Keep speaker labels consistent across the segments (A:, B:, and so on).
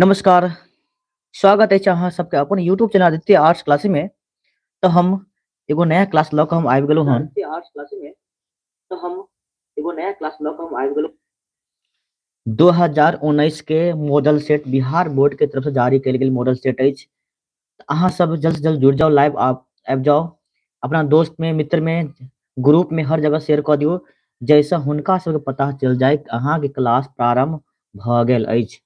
A: नमस्कार, स्वागत अछि अहाँ सबके अपन YouTube channel Aditya arts class में। तो हम एगो नया क्लास लऽ कऽ हम आबि गेलहुँ हन। आदित्य आर्ट्स क्लास में तो हम एगो नया क्लास लऽ कऽ हम आबि गेलहुँ। 2019 के मॉडल सेट बिहार बोर्ड के तरफ से जारी कयल गेल मॉडल सेट अछि। अहाँ सब जल्द से जल्द जुड़ि जाउ, लाइव आबि जाउ, अपना दोस्त में, मित्र में, ग्रुप में हर जगह शेयर कऽ दियौ, जाहिसँ हुनका सबके पता चलि जाय कि अहाँके क्लास प्रारम्भ भऽ गेल अछि।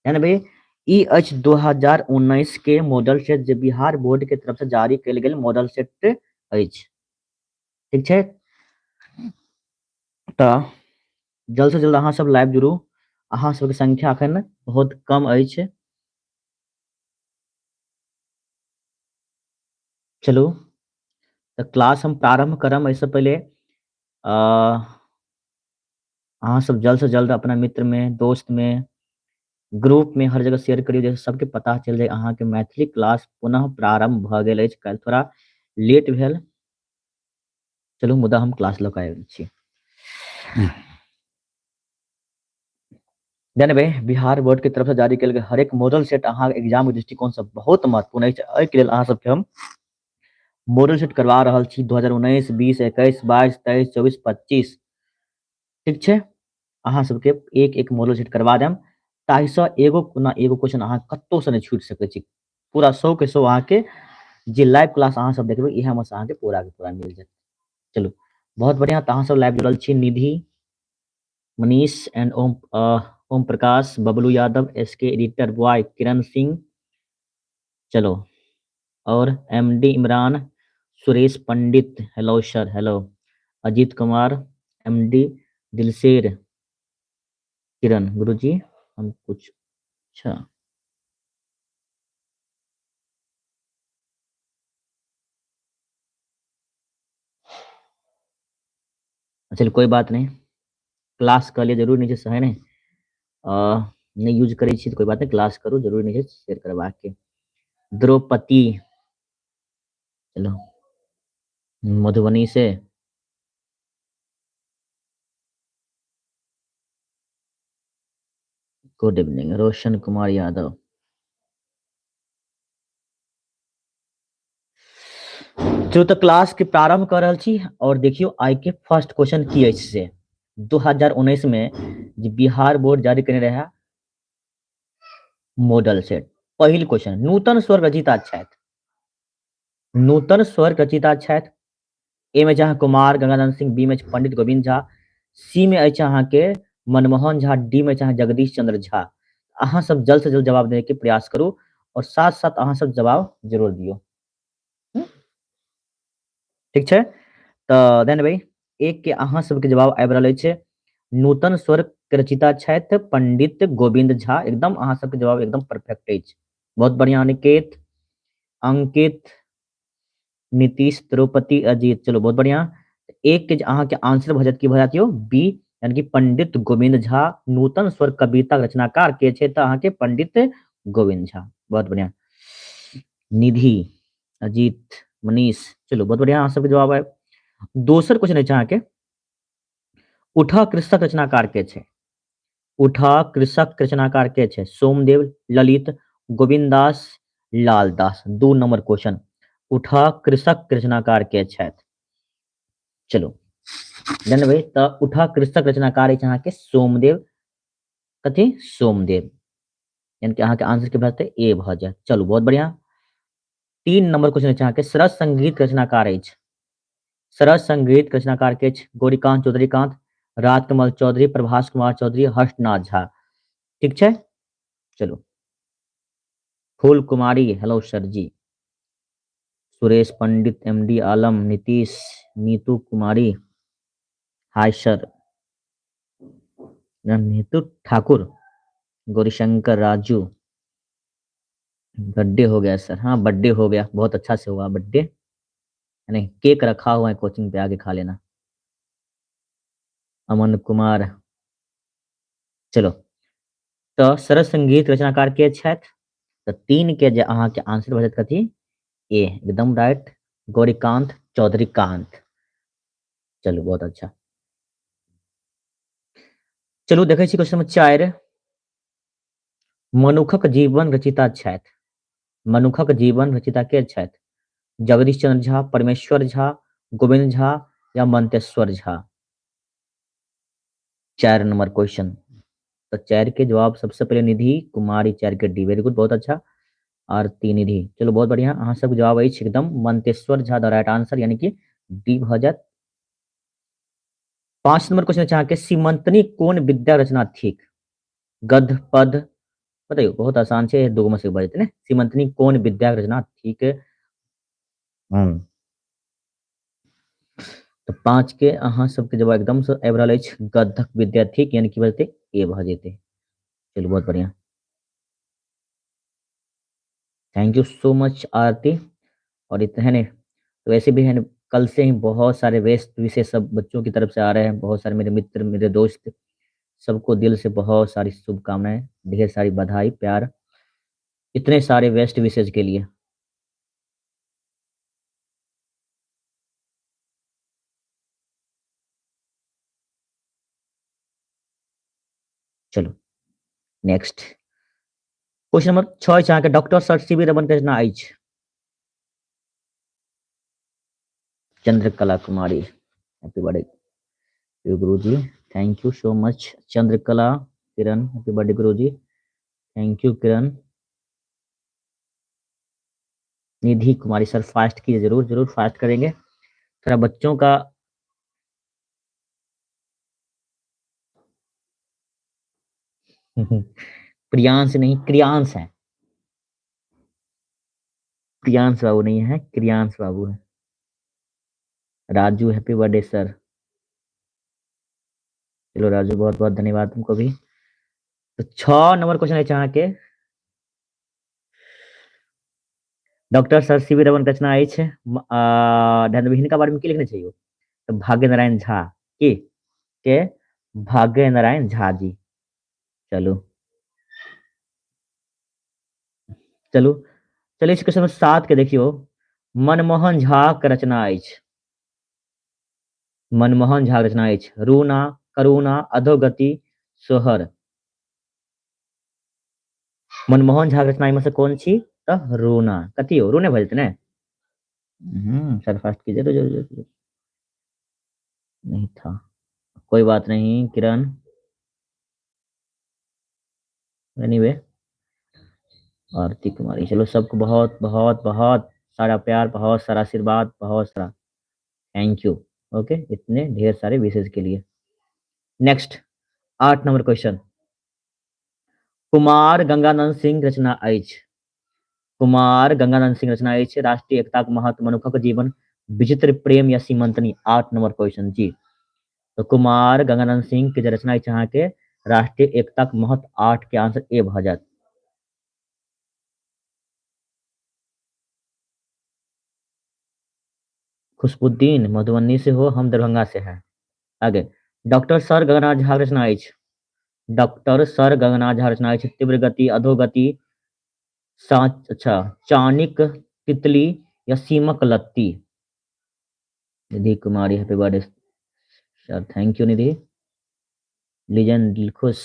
A: यानी भाई ई अछि 2019 के मॉडल सेट जे बिहार बोर्ड के तरफ से जारी कयल गेल मॉडल सेट अछि। ठीक छै, तऽ जल्द से जल्द अहाँ सब लाइव जुड़ू। अहाँ सबके संख्या अखन बहुत कम अछि। चलू तऽ क्लास हम प्रारंभ करब। एहिसँ पहिले अहाँ सब जल्द से जल्द अपना मित्र में, दोस्त में, ग्रुप में हर जगह शेयर करियौ, जाहिसँ सबके पता चलि जाय अहाँके मैथिली क्लास पुनः प्रारंभ भऽ गेल अछि। काल्हि थोड़ा लेट भेल, चलू मुदा हम क्लास लऽ कऽ आयल छी। जानबे बिहार बोर्ड के तरफ से जारी कयल गेल हरेक मॉडल सेट अहाँ एग्जाम के दृष्टिकोण से बहुत महत्वपूर्ण अछि। एहिके लेल अहाँ सबके हम मॉडल सेट करवा रहल छी 2019, 20, 21, 22, 23, 24, 25। ठीक छै, अहाँ सबके एक एक मॉडल सेट करवा देम, ताहिसँ एगो ना एगो क्वेश्चन अहाँ कतहु से नहि छूटि सकै छी। पूरा 100 के 100 अहाँके जे लाइव क्लास अहाँ सब देखबै इएह मे से अहाँके पूरा के पूरा मिल जायत। चलू बहुत बढ़िया, तऽ अहाँ सब लाइव जुड़ल छी। Nidhi, Manish and Om Prakash, Bablu Yadav, S K editor boy, Kiran Singh, चलो, और M D Imran, Suresh Pandit, hello sir, hello, Ajit Kumar, M D Dilsher, Kiran Guruji, हम कुछ अच्छा चलो कोई बात नहीं, क्लास कऽ लिअ, जरूरी नहि छै सही नहि नहि यूज करै छी तऽ कोई बात नहि, क्लास करू, जरूरी नहि छै शेयर करबाक। द्रौपदी, चलो मधुबनी से, गुड इवनिंग रोशन कुमार यादव। चलू तऽ क्लास के प्रारंभ कऽ रहल छी और देखियौ आइ के फर्स्ट क्वेश्चन की अछि से 2019 में जे बिहार बोर्ड जारी केने रहे मॉडल सेट। पहिल क्वेश्चन, नूतन स्वर रचिता छथि, नूतन स्वर रचिता छथि। ए में अहाँ कुमार गंगानंद सिंह, बी में पंडित गोविंद झा, सी में अछि अहाँके मनमोहन झा, डी में अहाँ जगदीश चंद्र झा। अहाँ सब जल्द से जल्द जवाब देने के प्रयास करू और साथ साथ अहाँ सब जवाब जरूर दियौ। ठीक छै, तऽ देन भाई एक के अहाँ सबके जवाब आबि रहल अछि नूतन स्वर के रचिता छथि पंडित गोविंद झा। एकदम अहाँ सबके जवाब एकदम परफेक्ट अछि, बहुत बढ़िया। अनिकेत, अंकित, नीतीश, द्रौपदी, अजीत, चलो बहुत बढ़िया। एक के अहाँ के आंसर भऽ जायत की भऽ जायत यौ बी, यानी कि पंडित गोविंद झा। नूतन स्वर कविता रचनाकार के छै तऽ अहाँ के पंडित गोविंद झा, बहुत बढ़िया। निधि, अजीत, मनीष, चलो बहुत बढ़िया अहाँ सबके जवाब आयल। दोसर क्वेश्चन अछि अहाँके, उठा कृषक रचनाकार के छै, उठा कृषक रचनाकार के छै? सोमदेव, ललित, गोविंद दास, लालदास। 2 नंबर क्वेश्चन, उठा कृषक रचनाकार के छथि? चलो जानबै तऽ उठा कृषक रचनाकार अछि अहाँके सोमदेव, कथी? सोमदेव, यानी कि अहाँके आंसर के भऽ जेतै ए भऽ जायत। चलू बहुत बढ़िया। 3 नंबर क्वेश्चन अछि अहाँके, सरस संगीत रचनाकार अछि, सरस संगीत रचनाकार के अछि? गौरीकांत चौधरीकांत, राजकमल चौधरी, प्रभास कुमार चौधरी, हर्षनाथ झा। ठीक छै, चलू। Phool Kumari, hello sir ji. Suresh Pandit, M D Alam, Nitish, Neetu Kumari, hi sir. Neetu Thakur, Gaurishankar, Raju, birthday हो गया सर। हाँ बर्थडे हो गया, बहुत अच्छा से हुआ बर्थडे, नहीं केक रखा हुआ है कोचिंग पे, आके खा लेना। अमन कुमार, चलो। तो सरस संगीत रचनाकार के छथि? तो 3 के जे अहाँ के आंसर भऽ जायत कथी? ए, एकदम राइट, गौरीकांत चौधरीकांत। चलू बहुत अच्छा। चलू देखै छी क्वेश्चन नंबर 4, मनुखक जीवन रचिता छथि। मनुखक जीवन रचिता के छथि? जगदीश चंद्र झा, परमेश्वर झा, गोविंद झा या मंतेश्वर झा? 4 number question. तो 4 के जवाब सबसे पहले निधि कुमारी, 4 के डी, वेरी गुड, बहुत अच्छा। आरती निधि, चलो बहुत बढ़िया, अहाँ सब जवाब अछि एकदम Manteswar Jha the right answer, यानी कि डी भ जायत। 5 नंबर क्वेश्चन अछि अहाँके, सीमंतनी कोन विद्या रचना थिक? गद्य, पद, बताइयो, बहुत आसान छै, दू में से भऽ जेतै ने। सीमंतनी कोन विद्या रचना थिक? तो 5 के अहाँ सबके जवाब एकदम से आबि रहल अछि गद्यक विद्या थिक, यानी कि भऽ जेतै ए भऽ जेतै। चलू बहुत बढ़िया, thank you so much Aarti. और इतने है नहीं तो वैसे भी है न, कल से ही बहुत सारे बेस्ट विशेष सब बच्चों की तरफ से आ रहे हैं, बहुत सारे मेरे मित्र मेरे दोस्त, सबको दिल से बहुत सारी शुभकामनाएं, ढेर सारी बधाई, प्यार, इतने सारे बेस्ट विशेष के लिए। चलो नेक्स्ट क्वेश्चन नंबर 6 छै अहाँके, doctor sir C V Raman के रचना अछि। Chandrakala Kumari, happy birthday Guruji, thank you so much. Chandrakala Kiran, happy birthday Guruji, thank you Kiran. Nidhi Kumari sir fast कीजिए, जरूर जरूर फास्ट करेंगे, थोड़ा बच्चों का प्रियांश नहीं क्रियांश है, प्रियांश बाबू नहीं है, क्रियांश बाबू है। राजू हैप्पी बर्थडे सर, चलो राजू बहुत बहुत धन्यवाद तुमको भी। तो 6 नंबर क्वेश्चन है अहाँके, doctor sir C V Raman रचना अछि, हिनका बारे में की लिखने चाहिए? तो भाग्य नारायण झा के भाग्य नारायण झा जी। चलो चलो चलिए क्वेश्चन नंबर 7 के देखियो, मनमोहन झा के रचना अछि। मनमोहन झा के रचना अछि रूना, करुणा, अधोगति, सोहर। मनमोहन झा के रचना में से कौन छी? तो रूना। कथी हो? रूने भऽ जेतै ने? सर फास्ट कीजिए, जरूर, जरूर, जरूर। नहीं था, कोई बात नहीं किरण। एनीवे आरती कुमारी, चलो सबको बहुत बहुत बहुत सारा प्यार, बहुत सारा आशीर्वाद, बहुत सारा thank you. Okay, इतने ढेर सारे विशेष के लिए। Next 8 number question, Kumar Ganganand Singh रचना अछि। कुमार गंगानंद सिंह रचना अछि राष्ट्रीय एकता के महत्व, मनुखक जीवन, विचित्र प्रेम या सीमंतनी। 8 नंबर क्वेश्चन जी। तो कुमार गंगानंद सिंह के जे रचना अछि अहाँके राष्ट्रीय एकता के महत्व, 8 के आंसर ए भऽ जायत। खुशबुद्दीन मधुबनी से हो, हम दरभंगा से हैं। आगे डॉक्टर सर गंगानाथ झा रचना अछि। डॉक्टर सर गंगानाथ झा रचना अछि तीव्र गति, अधोगति, साँच, अच्छा चानिक तितली या सीमक लत्ती। Nidhi Kumari happy birthday sir, thank you Nidhi. लिजन दिलखुश,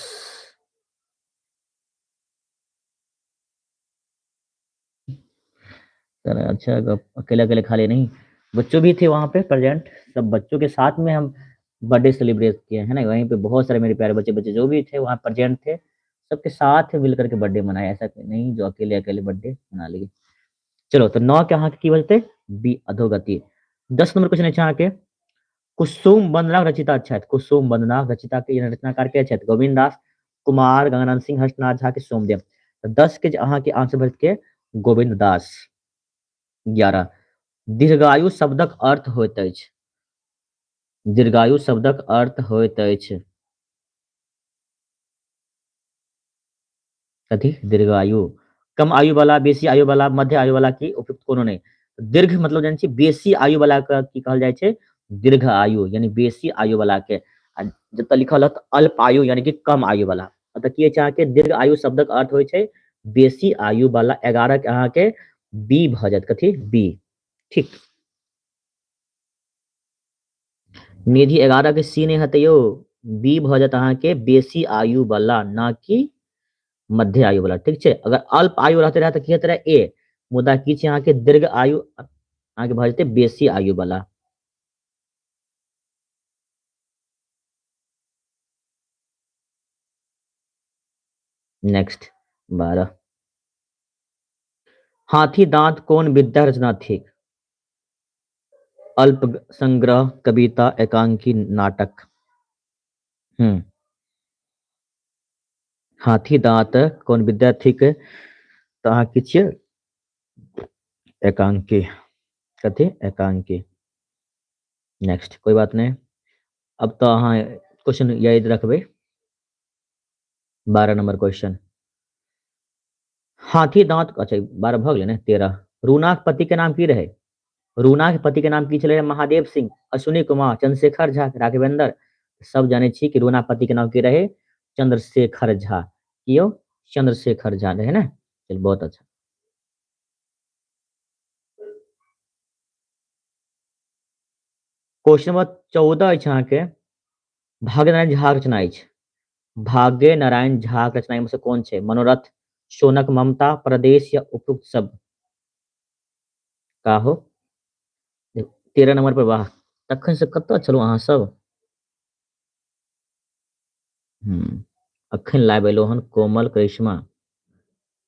A: सर अच्छा अकेले अकेले खा लिए नहीं, बच्चों भी थे वहाँ पे प्रेजेंट, सब बच्चों के साथ में हम बर्थडे सेलिब्रेट किए हैं ना। वहीं पे बहुत सारे मेरे प्यारे बच्चे बच्चे जो भी थे वहाँ प्रेजेंट थे, सबके साथ मिल करके बर्थडे मनाया, ऐसा नहीं जो अकेले अकेले बर्थडे मना लिए। चलो तो 9 के अहाँ की बोलते बी अधोगति। 10 नंबर क्वेश्चन है अहाँ के, कुसुम वंदना रचिता छथि। कुसुम वंदना रचिता के रचनाकार के छथि? गोविंद दास, कुमार गंगानंद सिंह, हर्षनाथ झा के सोमदेव। तो 10 के अहाँ के आंसर भर के गोविंद दास। 11 दीर्घायु शब्दक अर्थ होइत अछि। दीर्घायु शब्दक अर्थ होइत अछि कथी? दीर्घायु, कम आयु वाला, बेसी आयु वाला, मध्य आयु वाला की उपयुक्त कोनो नहीं। दीर्घ मतलब जानै छी बेसी आयु वाला के की कहल जाइ छै? दीर्घ आयु, यानी बेसी आयु वाला के। आ जतऽ लिखल रहत अल्प आयु यानी कि कम आयु वाला। अतऽ की अछि अहाँके दीर्घ आयु शब्दक अर्थ होइ छै बेसी आयु वाला। 11 के अहाँके बी भऽ जायत, कथी? बी। ठीक, निधि 11 के सी नहीं हेतै यौ, बी भऽ जायत अहाँके बेसी आयु वाला, ना कि मध्य आयु वाला, ठीक छै। अगर अल्प आयु रहते रहे तऽ की हेतै रहे ए, मुदा की छै अहाँके दीर्घ आयु अहाँके भऽ जेतै बेसी आयु वाला। नेक्स्ट 12, हाथी दांत कोन विद्या रचना थिक? अल्प संग्रह, कविता, एकांकी, नाटक। हाथी दांत कोन विद्या थिक? तऽ अहाँ की छियै? एकांकी। कथी? एकांकी। नेक्स्ट, कोई बात नहीं, अब तऽ अहाँ क्वेश्चन याद रखबै। 12 नंबर क्वेश्चन, हाथी दांत, अच्छा 12 भऽ गेलै ने। 13, रूनाक पति के नाम की रहे? रूना के पति के नाम की छलै? महादेव सिंह, अश्विनी कुमार, चंद्रशेखर झा, राघवेंद्र। सब जानै छी कि रूना पति के नाम की रहे? चंद्रशेखर झा। की यौ? चंद्रशेखर झा रहे ने। चल बहुत अच्छा। क्वेश्चन नंबर 14 अछि अहाँके, भाग्यनारायण झा रचना अछि। भाग्य नारायण झा के रचना में से कोन छै? मनोरथ, सोनक ममता, प्रदेश या उपयुक्त सब? काहो 13 नंबर पर। वाह, तखन से कतऽ छलहुँ अहाँ सब? अखन लाइव एलहुँ हन। कोमल करिश्मा।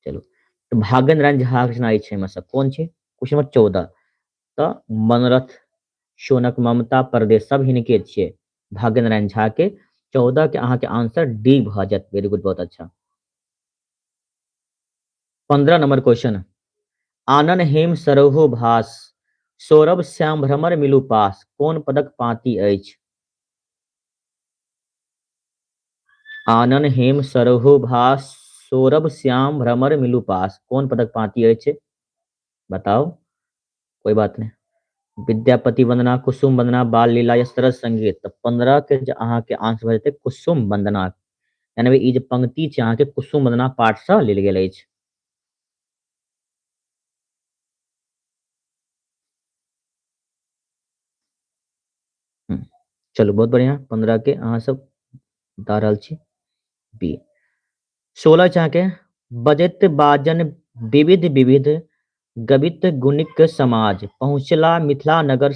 A: चलू, तऽ भाग्य नारायण झा के रचना अछि एहिमे से कोन छै? क्वेश्चन नंबर 14, तऽ मनोरथ, सोनक ममता, परदेश सब हिनके छियै, भाग्य नारायण झा के। 14 के अहाँके आंसर डी भऽ जायत। वेरी गुड, बहुत अच्छा। 15 नंबर क्वेश्चन, आनन हेम सरोहो भास, सौरभ श्याम भ्रमर मिलू पास, कोन पदक पांति अछि? आनन हेम सरोहो भास, सौरभ श्याम भ्रमर मिलू पास, कोन पदक पांति अछि? बताओ। कोई बात नहीं। विद्यापति वंदना, कुसुम वंदना, बाल लीला या सरस संगीत? तऽ 15 के जे अहाँके आंसर भऽ जेतै कुसुम वंदना। यानी ई जे पंक्ति छै अहाँके कुसुम वंदना पाठ से लेल गेल अछि। चलू बहुत बढ़िया, 15 के अहाँ सब बता रहल छी बी। 16 छै अहाँके, बजैत बाजन विविध विविध गवित गुणिक समाज, पहुँचला मिथिला नगर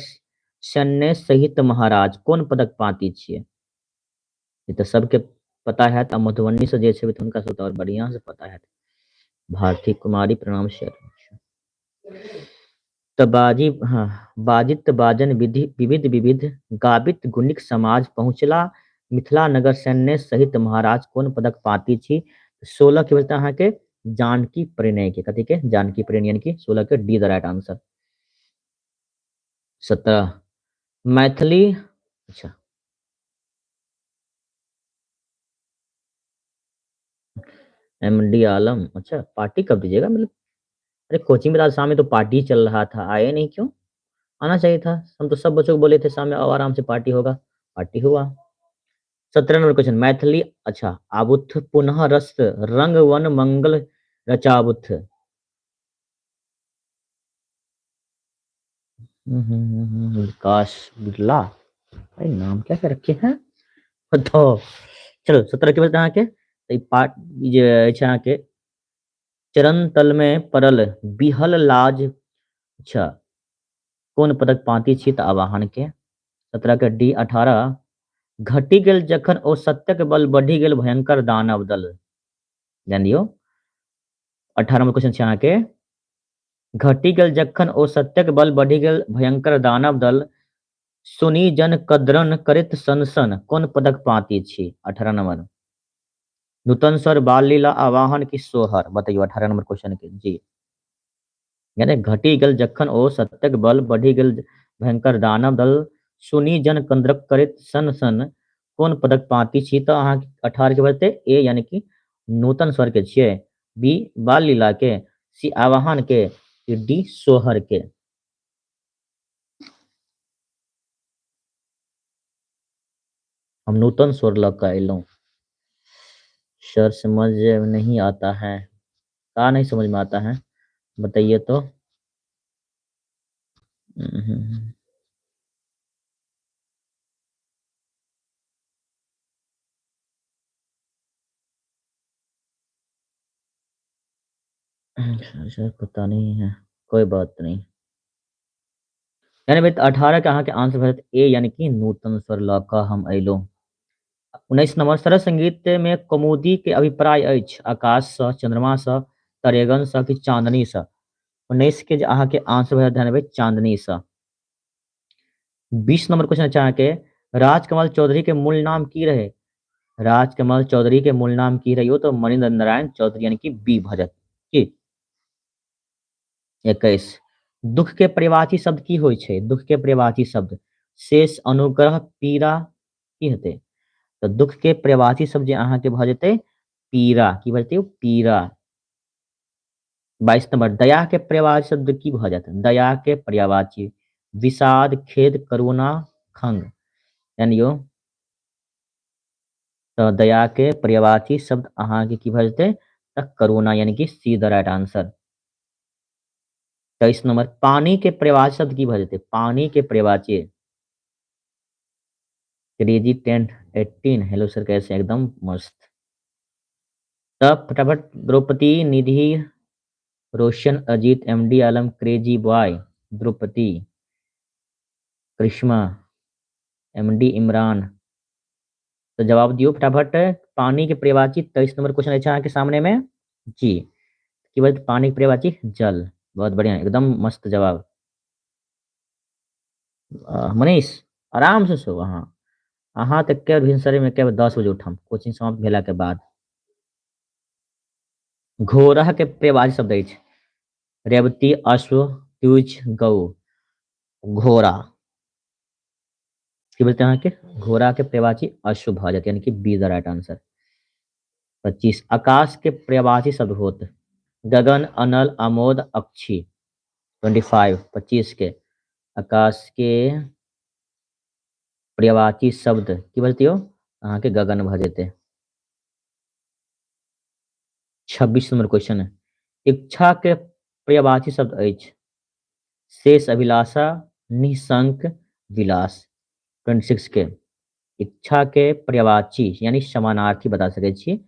A: सैन्य सहित महाराज, कोन पदक पांति छियै? ई तऽ सबके पता हैत, आ मधुबनी से जे छै हुनका सब तऽ आओर बढ़िया से पता हैत। भारती कुमारी प्रणाम शेयर। तऽ बाजी, हाँ, बाजित बाजन विधि विविध विविध गावित गुणिक समाज, पहुँचला मिथिला नगर सैन्य सहित महाराज, कोन पदक पाती छी? 16 के बचता अहाँके जानकी परिणय के। कथी के? जानकी परिणय, यानी कि 16 के D the right answer. 17, Maithili, अच्छा एम डी आलम, अच्छा पार्टी कब दीजिएगा? मतलब अरे कोचिंग में आज शाम में तो पार्टी चल रहा था, आए नहीं क्यों? आना चाहिए था, हम तो सब बच्चों को बोले थे शाम में आओ, आराम से पार्टी होगा, पार्टी हुआ। 17 नंबर क्वेश्चन, मैथिली, अच्छा आबुथ पुनः रस रंग वन मंगल रचाबुथ। विकास बिरला, भाई नाम क्या क्या रखे हैं बताओ। चलो 17 के बजे अहाँके ई पाठ जे अछि अहाँके चरण तल में पड़ल बिहल लाज, अच्छा कोन पदक पांति छी? तऽ आवाहन के। 17 के डी। 18, घटि गेल जखन ओ सत्यक बल, बढ़ि गेल भयंकर दानव दल। ध्यान दियौ, 18 नंबर क्वेश्चन छै अहाँके, घटि गेल जखन ओ सत्यक बल, बढ़ि गेल भयंकर दानव दल, सुनी जन कद्रन करैत सन सन, कोन पदक पांति छी? 18 नंबर, नूतन स्वर, बाल लीला, आवाहन की सोहर? बताइयो 18 नंबर क्वेश्चन के जी। यानी घटि गेल जखन ओ सत्यक बल, बढ़ि गेल भयंकर दानव दल, सुनी जन कंद्रक करैत सन सन, कोन पदक पांति छी? तऽ अहाँ 18 के बजते ए, यानी कि नूतन स्वर के छियै, बी बाल लीला के, सी आवाहन के, डी सोहर के। हम नूतन स्वर लऽ कऽ एलहुँ। सर समझ नहीं आता है, का नहीं समझ में आता है बताइए तो। सर पता नहीं है, कोई बात नहीं। यानी भाई 18 के अहाँके आंसर भऽ जायत ए, यानी कि नूतन स्वर लऽ कऽ हम अयलहुँ। 19 नंबर, सरस संगीत में कौमुदी के अभिप्राय अछि आकाश सँ, चंद्रमा सँ, तरेगन सँ कि चांदनी सँ? 19 के जे अहाँके आंसर भऽ जायत ध्यान देबै चांदनी सँ। 20 नंबर क्वेश्चन अछि अहाँके, राजकमल चौधरी के मूल नाम की रहे? राजकमल चौधरी के मूल नाम की रहे? तो मणिन्द्र नारायण चौधरी, यानी कि बी भऽ जायत। की 21, दुख के पर्यायवाची शब्द की होइ छै? दुख के पर्यायवाची शब्द शेष, अनुग्रह, पीड़ा की हेतै? तऽ दुख के पर्यायवाची शब्द जे अहाँके भऽ जेतै पीड़ा। की भऽ जेतै? पीड़ा। 22 नंबर, दया के पर्यायवाची शब्द की भऽ जायत? दया के पर्यायवाची विषाद, खेद, करुणा, खंग। यानी यौ तऽ दया के पर्यायवाची शब्द अहाँके की भऽ जेतै? तऽ करुणा, यानी कि सी the right answer. 23 number, पानी के पर्यायवाची शब्द की भऽ जेतै? पानी के पर्यायवाची। क्रेजी 1018, हेलो सर कैसे? एकदम मस्त। तब फटाफट Draupadi, Nidhi, Roshan, Ajit, MD Alam, crazy boy, Draupadi, Karishma, MD Imran. तो जवाब दियौ फटाफट। पानी के पर्यायवाची 23 नंबर क्वेश्चन अछि अहाँके सामने में जी। की बात? पानी के पर्यायवाची जल। बहुत बढ़िया, एकदम मस्त जवाब। मनीष आराम से सो। अहाँ अहाँ तऽ के भिनसरे में के 10 बजे उठम कोचिंग समाप्त भेला के बाद। घोड़ा के पर्यायवाची शब्द अछि रेवती, अश्व, द्विज, गौ। घोड़ा की बोलते अहाँके? घोड़ा के पर्यायवाची अश्व भऽ जायत, यानी कि बी the right answer. 25, आकाश के पर्यायवाची शब्द होत गगन, अनल, आमोद, अक्षी। 25, 25 के आकाश के पर्यायवाची शब्द की बजतियो? अहाँके गगन भऽ जेतै। 26 नंबर क्वेश्चन है, इच्छा के पर्यायवाची शब्द अछि शेष, अभिलाषा, निःशंक, विलास। 26 के इच्छा के पर्यायवाची यानी समानार्थी बता सकै छी।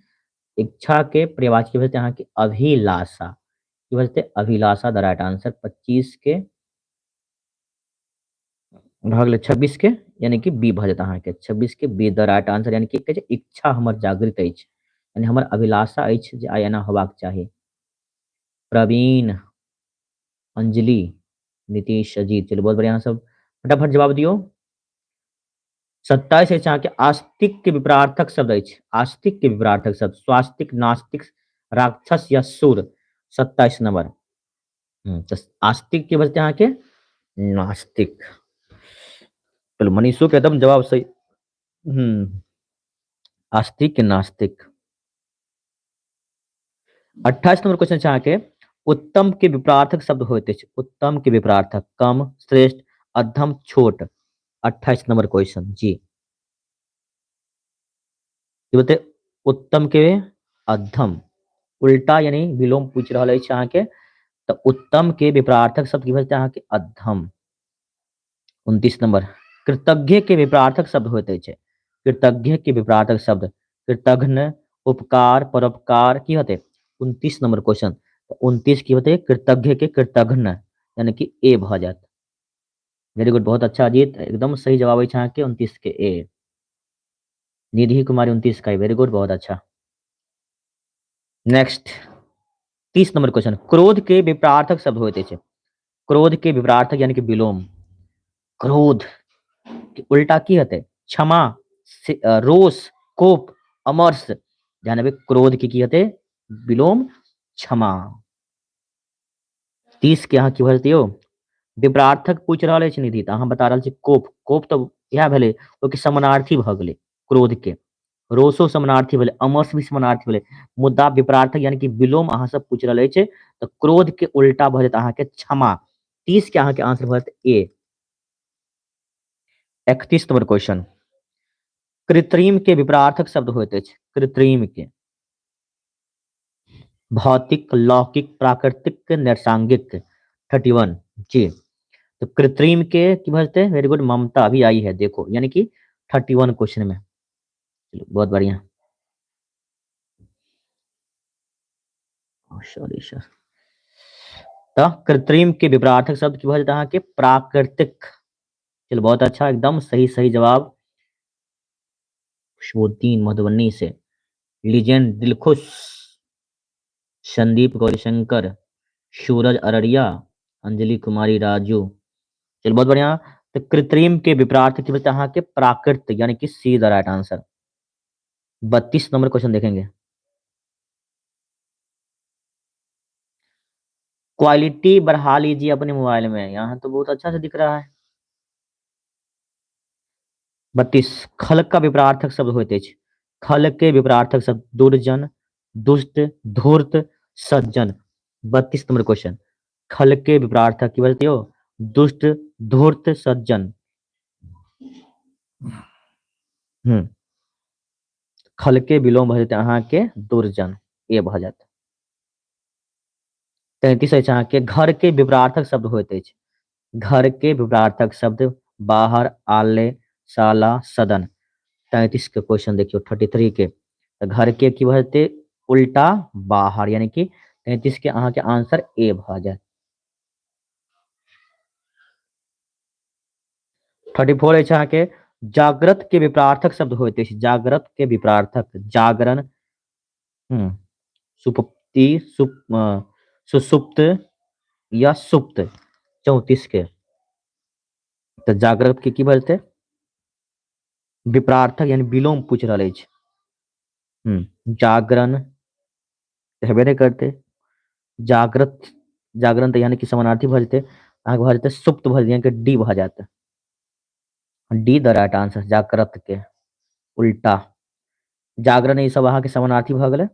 A: इच्छा के पर्यायवाची की भऽ जेतै अहाँके अभिलाषा। की भऽ जेतै? अभिलाषा the right answer. 25 के भऽ गेलै 26 के, यानी कि बी भऽ जायत अहाँके। 26 के बी the right answer, यानी कि कहै छै इच्छा हमर जागृत अछि, यानी हमर अभिलाषा अछि जे आइ एना होबाक चाही। प्रवीण, अंजलि, नीतीश, अजीत, चलू बहुत बढ़िया, अहाँ सब फटाफट जवाब दियौ। 27 अछि अहाँके, आस्तिक के विपरार्थक शब्द अछि। आस्तिक के विपरार्थक शब्द स्वास्तिक, नास्तिक, राक्षस या सुर। 27 नंबर, तऽ आस्तिक के बचते अहाँके नास्तिक। चलू मनीषो के एकदम जवाब सही। आस्तिक के नास्तिक। 28 नंबर क्वेश्चन छै अहाँके, उत्तम के विपरार्थक शब्द होइत अछि। उत्तम के विपरार्थक कम, श्रेष्ठ, अधम, छोट। 28 नंबर क्वेश्चन जी की बोलते? उत्तम के अधम, उल्टा यानी विलोम पूछि रहल अछि अहाँके। तऽ उत्तम के विपरार्थक शब्द की भऽ जेतै अहाँके? अधम। 29 नंबर, कृतज्ञ के विपरार्थक शब्द होइत अछि। कृतज्ञ के विपरार्थक शब्द कृतघ्न, उपकार, परोपकार की होतै? 29 नंबर क्वेश्चन, 29 की होतै? कृतज्ञ के कृतघ्न, यानी कि ए भऽ जायत। वेरी गुड, बहुत अच्छा अजीत, एकदम सही जवाब अछि अहाँके 29 के ए। निधि कुमारी 29 का, वेरी गुड, बहुत अच्छा। नेक्स्ट 30 नंबर क्वेश्चन, क्रोध के विपरार्थक शब्द होइत अछि। क्रोध के विपरार्थक यानी कि विलोम। क्रोध के उल्टा की हेतै? क्षमा, रोष, कोप, अमर्ष। ध्यान देबै क्रोध के की हेतै? विलोम, क्षमा। 30 के अहाँ की भऽ जेतै यौ? विपरार्थक पूछि रहल अछि निधि, तऽ अहाँ बता रहल छी कोप। कोप तऽ इएह भेलै, ओहिके समानार्थी भऽ गेलै क्रोध के। रोषो समानार्थी भेलै, अमर्ष भी समानार्थी भेलै, मुदा विपरार्थक यानी कि विलोम अहाँ सब पूछि रहल अछि, तऽ क्रोध के उल्टा भऽ जेतै अहाँके क्षमा। 30 के अहाँके आंसर भऽ जेतै ए। 31 नंबर क्वेश्चन, कृत्रिम के विपरार्थक शब्द होइत अछि। कृत्रिम के भौतिक, लौकिक, प्राकृतिक, नैसर्गिक। 31 जी, तो कृत्रिम के की भऽ जेतै? वेरी गुड, ममता अभी आई है देखो, यानी कि 31 क्वेश्चन में। चलो बहुत बढ़िया। सॉरी सर, तऽ कृत्रिम के विपरार्थक शब्द की भऽ जेतै अहाँके प्राकृतिक। चलू बहुत अच्छा, एकदम सही सही जवाब। खुशबुद्दीन मधुबनी से, लीजेंड दिलखुश, संदीप गौरीशंकर, सूरज अररिया, अंजलि कुमारी राजू। चलू बहुत बढ़िया। तऽ कृत्रिम के विपरार्थ की बचता अहाँके प्राकृतिक, यानी कि सी the right answer. 32 number question देखेंगे। क्वालिटी बढ़ा लीजिए अपने मोबाइल में, यहाँ तो बहुत अच्छा से दिख रहा है। 32 खल का विपरार्थक शब्द होइत अछि। खल के विपरार्थक शब्द दुर्जन, दुष्ट, धूर्त, सज्जन। 32 नंबर क्वेश्चन, खल के विपरार्थक की बजते हो? दुष्ट, धूर्त, सज्जन। हम्म खल के विलोम भऽ जेतै अहाँके दुर्जन, ए भऽ जायत। 33 अछि अहाँके घर के विपरार्थक शब्द होइत अछि। घर के विपरार्थक शब्द बाहर, आलय, शाला, सदन। 33 के क्वेश्चन देखियौ, 33 के। तऽ घर के की भऽ जेतै? उल्टा बाहर, यानी कि 33 के अहाँके आंसर ए भऽ जायत। 34 अछि अहाँके जाग्रत के विपरार्थक शब्द होइत अछि। जाग्रत के विपरार्थक जागरण, सुप्ति, सुसुप्त या सुप्त। 34 के तऽ जाग्रत के की भऽ जेतै? विपरार्थक यानी विलोम पूछि रहल अछि। जागरण हेबे नहि करतै। जाग्रत, जागरण तऽ यानी कि समानार्थी भऽ जेतै, अहाँके भऽ जेतै सुप्त भऽ जेतै, यानी कि डी भऽ जायत। डी the right answer, जाग्रत के उल्टा जागरण, ई सब अहाँके समानार्थी भऽ गेलै।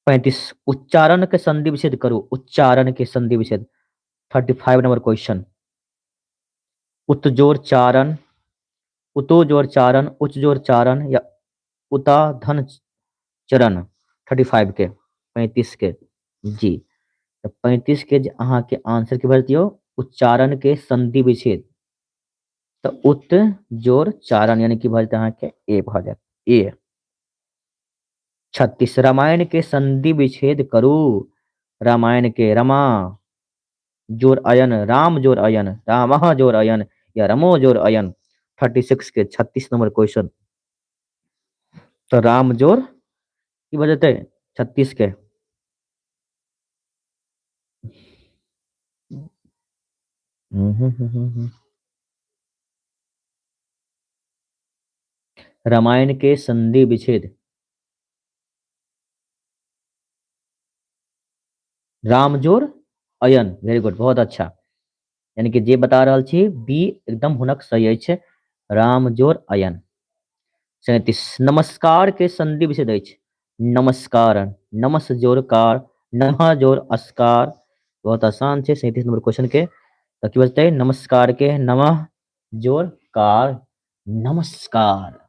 A: 35 उच्चारण के संधि विच्छेद करू। उच्चारण के संधि विच्छेद, 35 नंबर क्वेश्चन। उतजोर चारण, उतो जोर चारण, उच्च जोर चारण या उता धन चरण। 35 के, 35 के जी। तऽ 35 के जे अहाँके आंसर की भऽ जेतै? उच्चारण के संधि विच्छेद, तऽ उत जोर चारण, यानी कि भऽ जेतै अहाँके ए भऽ जायत, ए। 36 रामायण के संधि विच्छेद करू। रामायण के रमा जोर अयन, राम जोर अयन, रामः जोर अयन या रमो जोर अयन। 36 के, 36 नंबर क्वेश्चन। तऽ राम जोर की भऽ जेतै? 36 के। रामायण के संधि विच्छेद, राम जोर अयन। वेरी गुड, बहुत अच्छा। यानी कि जे बता रहल छी बी एकदम हुनक सही अछि, राम जोर अयन। 37 नमस्कार के संधि विच्छेद अछि। नमस्कार, नमस जोर कार, नमः जोर अस्कार। बहुत आसान छै 37 नंबर क्वेश्चन के। तऽ की बजतै? नमस्कार के नमः जोर कार, नमस्कार।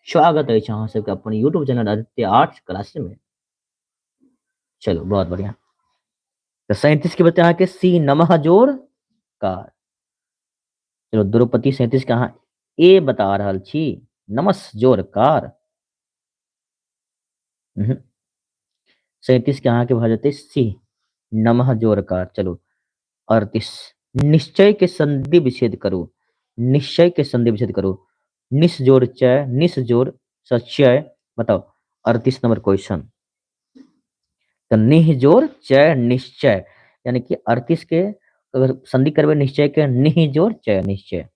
A: स्वागत अछि अहाँ सबके अपन YouTube channel Aditya arts class में। चलो बहुत बढ़िया। तऽ 37 के बजतै अहाँके सी, नमः जोर कार। चलो द्रौपदी 37 के अहाँ ए बता रहल छी, नमस जोर कार। 37 के अहाँके भऽ जेतै सी, नमः जोर कार। चलू 38 निश्चय के संधि विच्छेद करू। निश्चय के संधि विच्छेद करू। निस जोर चय, निस जोर सचय। बताओ 38 नंबर क्वेश्चन। तऽ निह जोर चय, निश्चय, यानी कि 38 के अगर संधि करबै निश्चय के, निह जोर चय, निश्चय।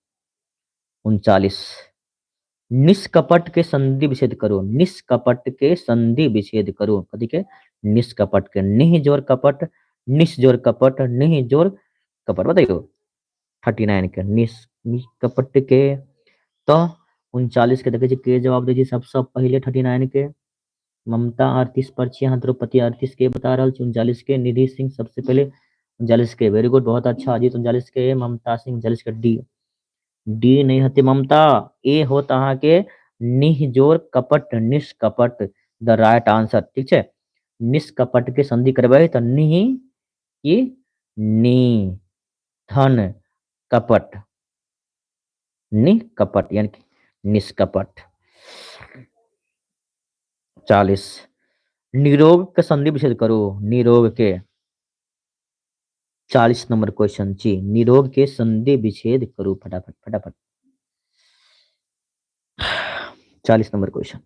A: 39 निष्कपट के संधि विच्छेद करू। निष्कपट के संधि विच्छेद करू। कथी के? निष्कपट के, निह जोर कपट, निस जोर कपट, निह जोर कपट। बताइयो 39 के निष्कपट के। तऽ 39 के देखै छी के जवाब दै छी सबसँ पहिले 39 के। ममता 38 पर छी अहाँ, द्रौपदी 38 के बता रहल छी। 39 के निधि सिंह सबसे पहले 39 के। वेरी गुड, बहुत अच्छा। अजीत 39 के, ममता सिंह 39 के। डी, डी नहीं होते ममता, ए होत अहाँके निह जोर कपट, निष्कपट the right answer. ठीक छै, निष्कपट के संधि करबै तऽ निह की नी धन कपट, निकपट यानी कि निष्कपट। 40 निरोग के संधि विच्छेद करू। निरोग के 40 नंबर क्वेश्चन जी, निरोग के संधि विच्छेद करू फटाफट फटाफट। 40 नंबर क्वेश्चन,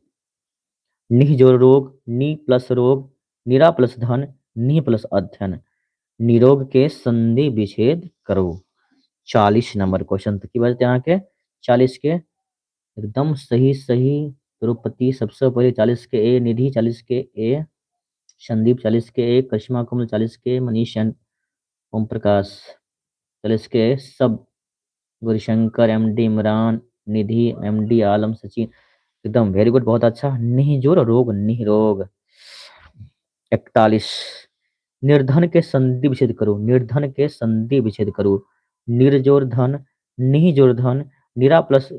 A: निह जोड़ रोग, नी प्लस रोग, निरा प्लस धन, निह प्लस अध्ययन। निरोग के संधि विच्छेद करू। 40 नंबर क्वेश्चन तो की बजते अहाँ के 40 के एकदम सही सही। द्रौपदी सबसे पहले 40 के ए, निधि 40 के ए, संदीप 40 के ए, करिश्मा कमल 40 के, मनीष एंड ओम प्रकाश 40 के, सब Gaurishankar, M D Imran, Nidhi, M D Alam, Sachin, एकदम वेरी गुड, बहुत अच्छा। निहजोर रोग, निरोग। 41 निर्धन के संधि विच्छेद करू, निर्धन के संधि विच्छेद करू। निर्जोर धन, निहजोर धन, निरा प्लस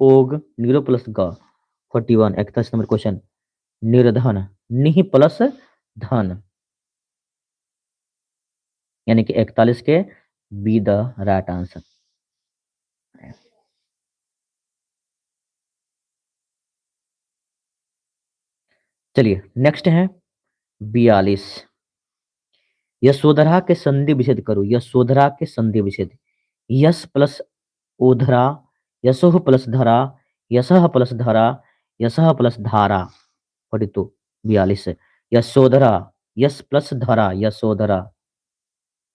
A: ओग, निरो प्लस ग। 41 41 नंबर क्वेश्चन, निर्धन, निह प्लस धन, यानी कि 41 के बी the right answer. चलिए नेक्स्ट है 42, यशोधरा के संधि विच्छेद करो, यशोधरा के संधि विच्छेद। यश प्लस ओधरा, यशोह प्लस धरा, यशः प्लस धरा, यशः प्लस धारा। 42 42 यशोधरा, यश प्लस धरा, यशोधरा,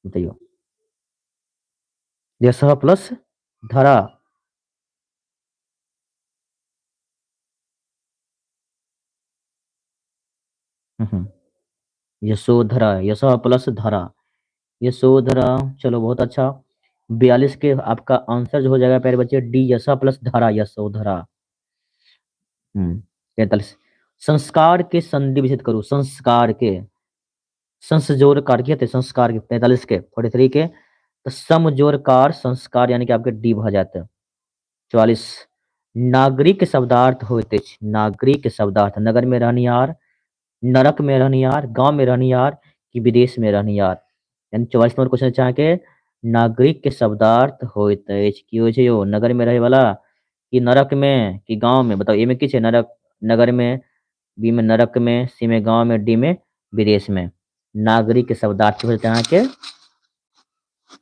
A: बताइए यशः प्लस धरा। यशोधरा, यशः प्लस धरा, यशोधरा। चलो बहुत अच्छा, 42 के आपका आंसर जो हो जाएगा प्यारे बच्चे डी, यशः प्लस धरा, यशोधरा। 43 संस्कार के संधि विच्छेद करो, संस्कार के संसजोर कार की संस्कार के 43 के 43 के तो समजोरकार संस्कार, यानी कि आपके डी भ जाते हैं। 44 नागरिक शब्दार्थ होते, नागरिक शब्दार्थ नगर में रहनिहार, नरक में रहनिहार, गांव में रहनिहार कि विदेश में रहनिहार। यानी 44 नंबर क्वेश्चन चाहे के नागरिक के शब्दार्थ होते की होइ छै यो, नगर में रहे वाला कि नरक में कि गांव में, बताओ ए में की छै नरक, नगर में, बी में नरक में, सी में गांव में, डी में विदेश में। नागरिक के शब्दार्थ होते अहाँ के।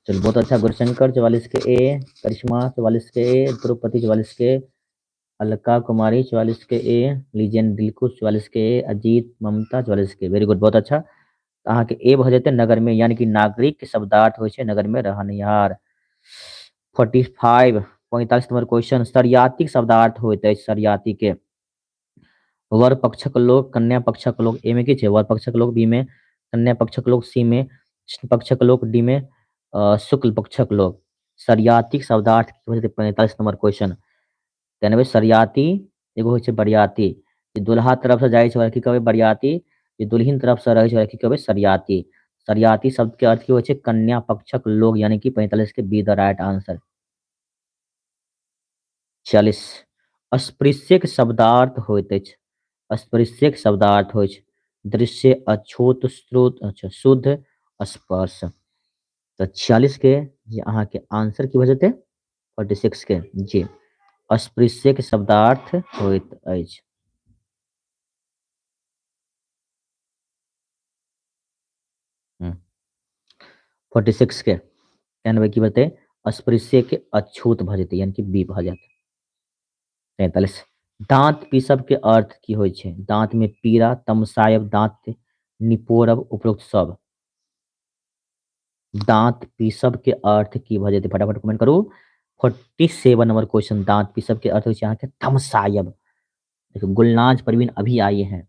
A: चलो बहुत अच्छा, गुरुशंकर 44 के ए, करिश्मा 44 के ए, द्रौपदी 44 के, अलका कुमारी 44 के ए, लीजेंड दिलकुश 44 के ए, अजीत ममता 44 के, वेरी गुड, बहुत अच्छा। अहाँ के ए भ जेतै नगर में, यानी कि नागरिक के शब्दार्थ होइ छै नगर में रहनिहार। 45 45 नंबर क्वेश्चन, सरियाती शब्दार्थ होइत अछि, सरियाती के वर पक्षक लोग, कन्या पक्षक लोग, ए में की छै वर पक्षक लोग, बी में कन्या पक्षक लोग, सी में कृष्ण पक्षक लोग, डी में शुक्ल पक्षक लोग। सरियाती शब्दार्थ की होइ छै 45 नंबर क्वेश्चन। तेना सरियाती एगो होइ छै बरियाती, जे दुल्हा तरफ से जाइ छै ओकरा की कहबै बरियाती, जे दुल्हिन तरफ से रहै छै ओकरा की कहबै सरियाती। सरियाती शब्द के अर्थ की होइ छै कन्या पक्षक लोग, यानी कि 45 के बी the right answer. 46 अस्पृश्य के शब्दार्थ होइत अछि, अस्पृश्य के शब्दार्थ होइ छै दृश्य, अछूत, स्रोत, अच्छा शुद्ध, स्पर्श। तऽ 46 के जे अहाँ के आंसर की भऽ जेतै 46 के जी, अस्पृश्य के शब्दार्थ होइत अछि। 46 के यानी की बतै अस्पृश्य के अछूत भऽ जेतै, यानी कि बी भऽ जायत। 43 दांत पीसब के अर्थ की होइ छै, दांत में पीड़ा, तमसायब, दांत निपोरब, उपरोक्त सब। दांत पीसब के अर्थ की भऽ जेतै फटाफट कमेंट करू। 47 नंबर क्वेश्चन, दांत पीसब के अर्थ होइ छै अहाँके तमसायब। देखियौ गुलनाज परवीन अभी आए हैं,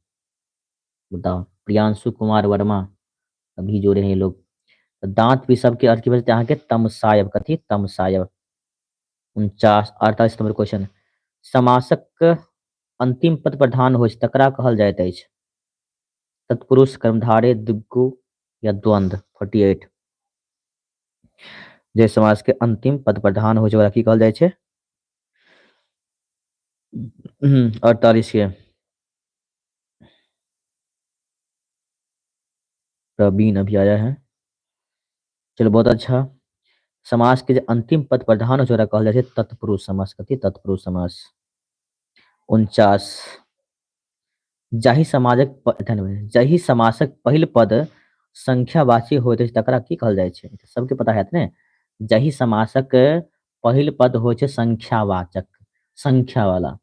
A: बताओ प्रियांशु कुमार वर्मा अभी जोड़े हैं ये लोग। दांत पीसब के अर्थ की भऽ जेतै अहाँके तमसायब, कथी तमसायब। 49 48 नंबर क्वेश्चन, समासक अंतिम पद प्रधान होइ छै तकरा कहल जाइत अछि तत्पुरुष, कर्मधारय, द्विगु या द्वंद्व। 48 जे समास के अंतिम पद प्रधान होइ छै ओकरा की कहल जाइ छै। 48 के प्रवीण अभी आया है, चलो बहुत अच्छा। समास के जे अंतिम पद प्रधान होइ छै ओकरा कहल जाइ छै तत्पुरुष समास, कथी तत्पुरुष समास। 49 जाहि समाजक जाहि समासक पहिल पद संख्यावाची होइत अछि तकरा की कहल जाइ छै? सबके पता हैत ने। जाहि समासक पहिल पद होइ छै संख्यावाचक, संख्या वाला।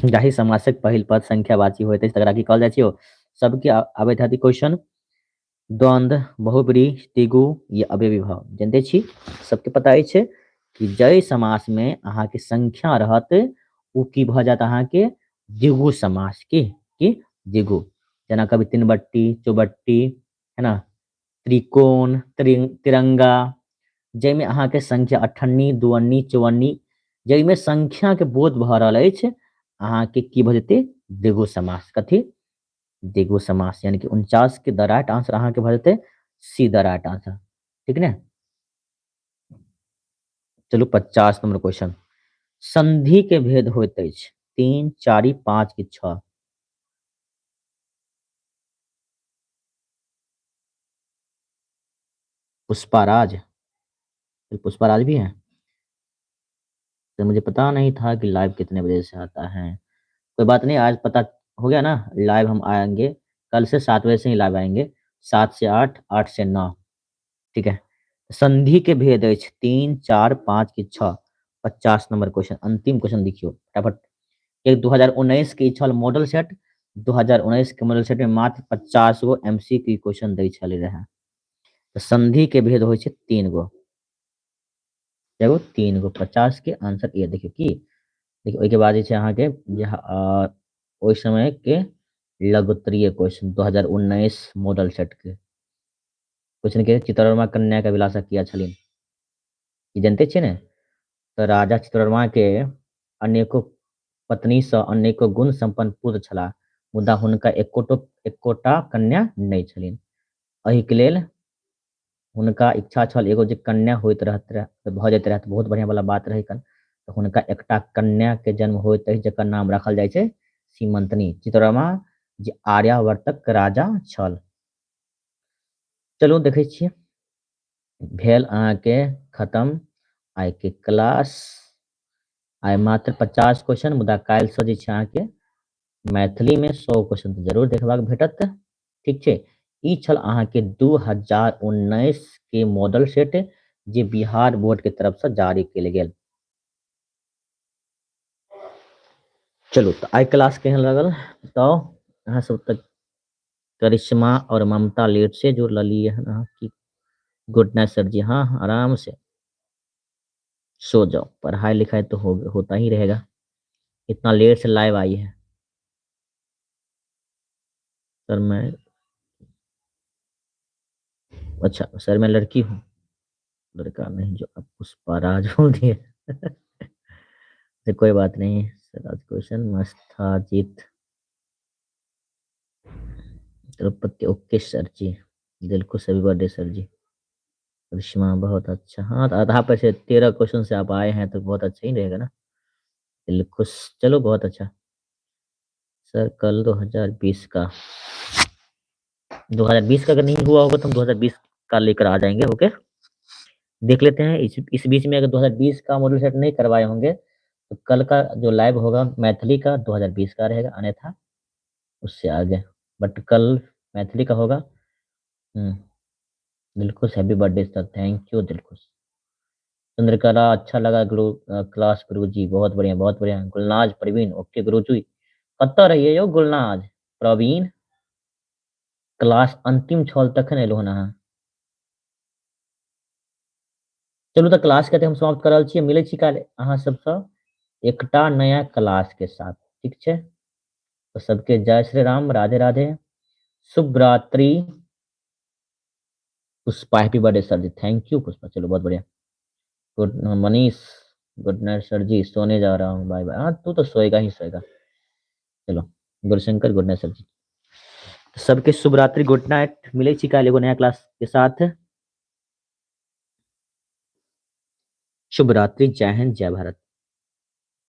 A: जाहि समासक पहिल पद संख्यावाची होइत अछि तकरा की कहल जाइ छै यौ? सबके आबैत हैत ई क्वेश्चन। द्वंद्व, बहुव्रीहि, द्विगु या अव्ययीभाव। जनते छी, सबके पता अछि कि जाहि समास में अहाँके संख्या रहत ओ की भऽ जायत अहाँके द्विगु समास। की की द्विगु। जेना कभी तीनबट्टी, चौबट्टी, है ना, त्रिकोण, तिरंगा, जाहिमे अहाँके संख्या अठन्नी, दुअन्नी, चौअन्नी, जाहिमे संख्या के बोध भऽ रहल अछि अहाँके की भऽ जेतै? द्विगु समास। कथी? द्विगु समास। यानी कि 49 के द राइट आंसर अहाँके भऽ जेतै सी द राइट आंसर। ठीक ने? चलू 50 नंबर क्वेश्चन। संधि के भेद होइत अछि 3, 4, 5 की 6? पुष्पाराज, पुष्पाराज भी है तो मुझे पता नहीं था कि लाइव कितने बजे से आता है। कोई बात नहीं, आज पता हो गया ना, लाइव हम आएंगे कल से 7 बजे से ही लाइव आएंगे, 7 से 8, 8 से 9। ठीक है। संधि के भेद अछि 3, 4, 5 की 6? 50 नंबर क्वेश्चन, अंतिम क्वेश्चन देखियो फटाफट। एक 2019 के छल मॉडल सेट, 2019 के मॉडल सेट में मात्र 50 गो एमसीक्यू क्वेश्चन दै छलै रहे। तो संधि के भेद होइ छै 3 गो, एगो 3 गो, 50 के आंसर ये देखियो की देखियो। ओहिके बाद जे छै अहाँके जे ओहि समय के लघुत्तरीय क्वेश्चन 2019 मॉडल सेट के क्वेश्चन के चित्रवर्मा कन्या के अभिलाषा किया छलिन, ई जानते छियै ने? तऽ राजा चित्रवर्मा के अनेको पत्नी सँ अनेको गुण संपन्न पुत्र छलाह, मुदा हुनका एकोटा कन्या नहि छलिन। एहिके लेल हुनका इच्छा छल एगो जे कन्या होइत रहत रहे, भऽ जाइत रहत, बहुत बढ़िया वाला बात रहै कन। तऽ हुनका एकटा कन्या के जन्म होइत अछि जकर नाम राखल जाइ छै सीमंतनी। चित्रवर्मा जे आर्यावर्तक राजा छल। चलू देखै छियै, भेल अहाँके खत्म आइ के क्लास। आइ मात्र 50 क्वेश्चन, मुदा काल्हि सँ जे छै अहाँके मैथिली में 100 क्वेश्चन तऽ जरूर देखबाक भेटत। ठीक छै। ई छल अहाँके 2019 के मॉडल सेट जे बिहार बोर्ड के तरफ से जारी कयल गेल। चलू तऽ आइ क्लास केहन लागल? तऽ अहाँ सब तऽ करिश्मा और ममता लेट से जुड़ रहलियै हन अहाँ की। गुड नाइट सर जी। हाँ हाँ, आराम से सो जाओ, पढ़ाई लिखाई तो होता ही रहेगा। इतना लेट से लाइव आई है सर मैं। अच्छा सर मैं लड़की हूँ, लड़का नहीं, जो अब पुष्पाराज बोल दिए। तो कोई बात नहीं सर, आज क्वेश्चन मस्त था जीत। तिरुपति ओके सर जी, दिल को सभी बर्थडे सर जी। करिश्मा बहुत अच्छा, हाँ तो आधा पर से 13 क्वेश्चन से आप आए हैं तो बहुत अच्छा ही रहेगा ना। दिल खुश, चलो बहुत अच्छा सर। कल 2020 का, 2020 का अगर नहीं हुआ होगा तो हम 2020 का लेकर आ जाएंगे। ओके देख लेते हैं। इस बीच में अगर 2020 का मॉडल सेट नहीं करवाए होंगे तो कल का जो लाइव होगा मैथिली का 2020 का रहेगा, अन्यथा उससे आगे, बट कल मैथिली का होगा। Dilkhush happy birthday sir, thank you Dilkhush. Chandrakala अच्छा लगा गुरु क्लास गुरु जी, बहुत बढ़िया बहुत बढ़िया। गुलनाज प्रवीण ओके गुरु जी, कतऽ रहिए यौ गुलनाज प्रवीण? क्लास अंतिम छल तखन एलहुँ हन अहाँ। चलू तऽ क्लास के हम समाप्त कर रहल छी, मिलै छी काल्हि अहाँ सबसँ एकटा नया क्लास के साथ। ठीक छै, तऽ सबके जय श्री राम, राधे राधे, शुभ रात्रि। Pushpa happy birthday sir ji, thank you Pushpa, चलो बहुत बढ़िया। Good Manish good night sir ji, सोने जा रहा हूँ, बाय बाय। हाँ तू तो सोएगा ही सोएगा। चलो गुरुशंकर गुड नाइट सर जी, सबके शुभ रात्रि, गुड नाइट। मिले छी काल्हि एगो नया क्लास के साथ। शुभ रात्रि, जय हिंद, जय भारत।